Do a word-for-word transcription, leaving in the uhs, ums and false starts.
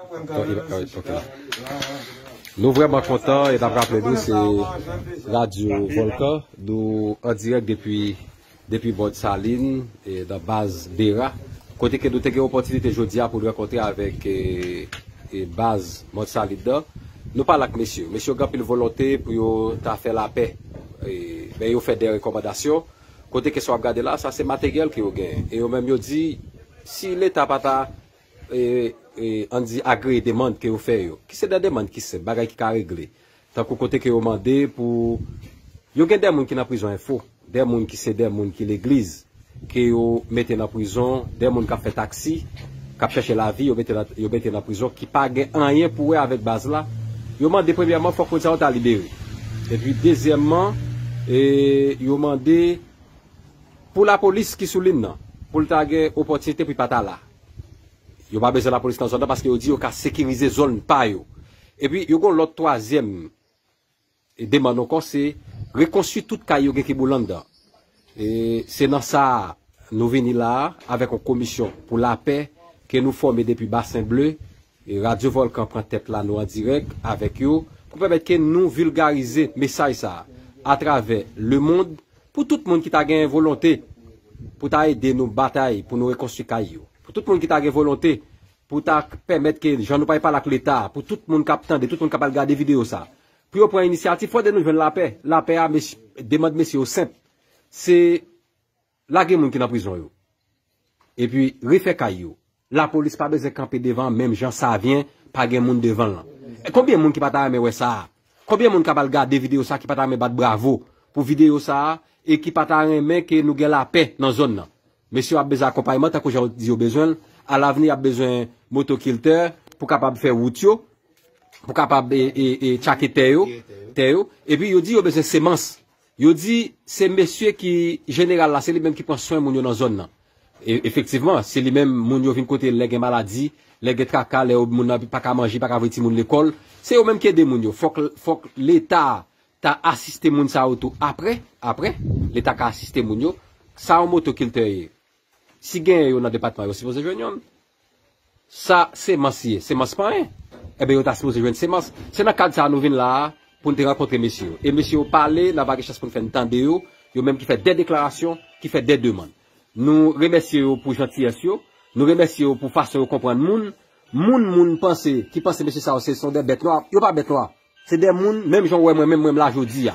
Ok, ok, ok. Nou vrèman kontan e n ap raple nou se Radyo Volkan. Nou an dirèk depi, depi Mòn Salin, e nan baz Bera. Kote ke nou te gen opòtinite jodi a pou n rankontre avèk e, e baz Mòn Salin nan. Nou pale ak mesye yo. Mesye yo gen anpil volonte pou yo ta fè lapè. E, men yo fè de rekòmandasyon. Kote ke sa w ap gade la, sa se materyèl ke yo genyen. E yo menm yo di, si Leta pa ta e, e, ann di agreye demann ke yo fè yo, ki se de demann ki senp, bagay ki ka regle. Tankou kote ke yo mande pou, yo gen de moun ki nan prizon enfo, de moun ki se de moun ki legliz, ke yo mete nan prizon, de moun k ap fè taksi, k ap chèche lavi, yo mete nan, yo mete nan prizon, ki pa gen anyen pou wè avèk baz la. Yo mande premyèman fòk moun sa yo ta libere. Epi dezyèmman, e, yo mande pou lapolis ki sou liy nan, pou l ta gen opòtinite pou l pa ta la. Yo pa bezwen lapolis nan zòn nan paske yo di yo ka sekirize zòn pa yo. Epi yo gen yon lòt twazyèm demann ankò, se rekonstwi tout kay yo gen kibou anndan. E se nan sa a nou vini la a avèk yon komisyon pou lapè ke nou fòme depi Basen Ble. E Radyo Volkan pran tèt la, nou an dirèk avèk yo pou pèmèt ke nou vilgarize mesaj sa a atravè lemonn pou tout moun ki ta gen volonte pou ta ede nou batay pou nou rekonstwi kay yo. Pou tout moun ki ta gen volonte pou ta pèmèt ke jan nou pral pale ak Leta, pou tout moun k ap tande, tout moun k ap al gade videyo sa, pou yo pran inisyativ, fò de nou jwenn lapè. Lapè a, mes-, demann mesye yo senp. Se lage moun ki nan prizon yo. Epi refè kay yo. Lapolis pa bezwen kanpe devan menm jan Savyen pa gen moun devan l lan. E konbyen moun ki pa ta renmen wè sa a? Konbyen moun k ap al gade videyo sa a ki pa ta renmen bat bravo pou videyo sa a e ki pa ta renmen ke nou gen lapè nan zòn nan? Mesye yo ap bezwen akonpayman tankou jan yo di yo bezwen l. Alavni, y ap bezwen motokiltè pou kapab fè wout yo, pou kapab e, e, e, tchake tè yo, tè yo. Epi yo di yo bezwen semans. Yo di se mesye ki jeneral la, se li menm ki pran swen moun yo nan zòn nan. E, efektivman, se li menm moun yo vin kote l lè gen maladi, lè gen traka, lè yo, moun nan pa ka manje, pa ka voye timoun lekòl. Se yo menm ki ede moun yo. Fòk, fòk Leta ta asiste moun sa yo tou apre, apre, Leta ka asiste moun yo. Sa yon motokiltè ye. Si genyen yo nan depatman, yo sipoze jwenn youn. Sa semans ye, semans pa anyen. Enben, yo ta sipoze jwenn semans. Se nan kad sa a nou vin la a pou n te rankontre mesye yo. E mesye yo pale, n ap gen chans pou n fè n tande yo, yo menm ki fè de deklarasyon, ki fè de demann. Nou remèsye yo pou jantiyès yo, nou remèsye yo pou fason yo konprann moun. Moun, moun panse, ki panse mesye sa yo se son de bèt nwa, yo pa bèt nwa. Se de moun, menm jan w wè mwen, menm mwen m la jodi a.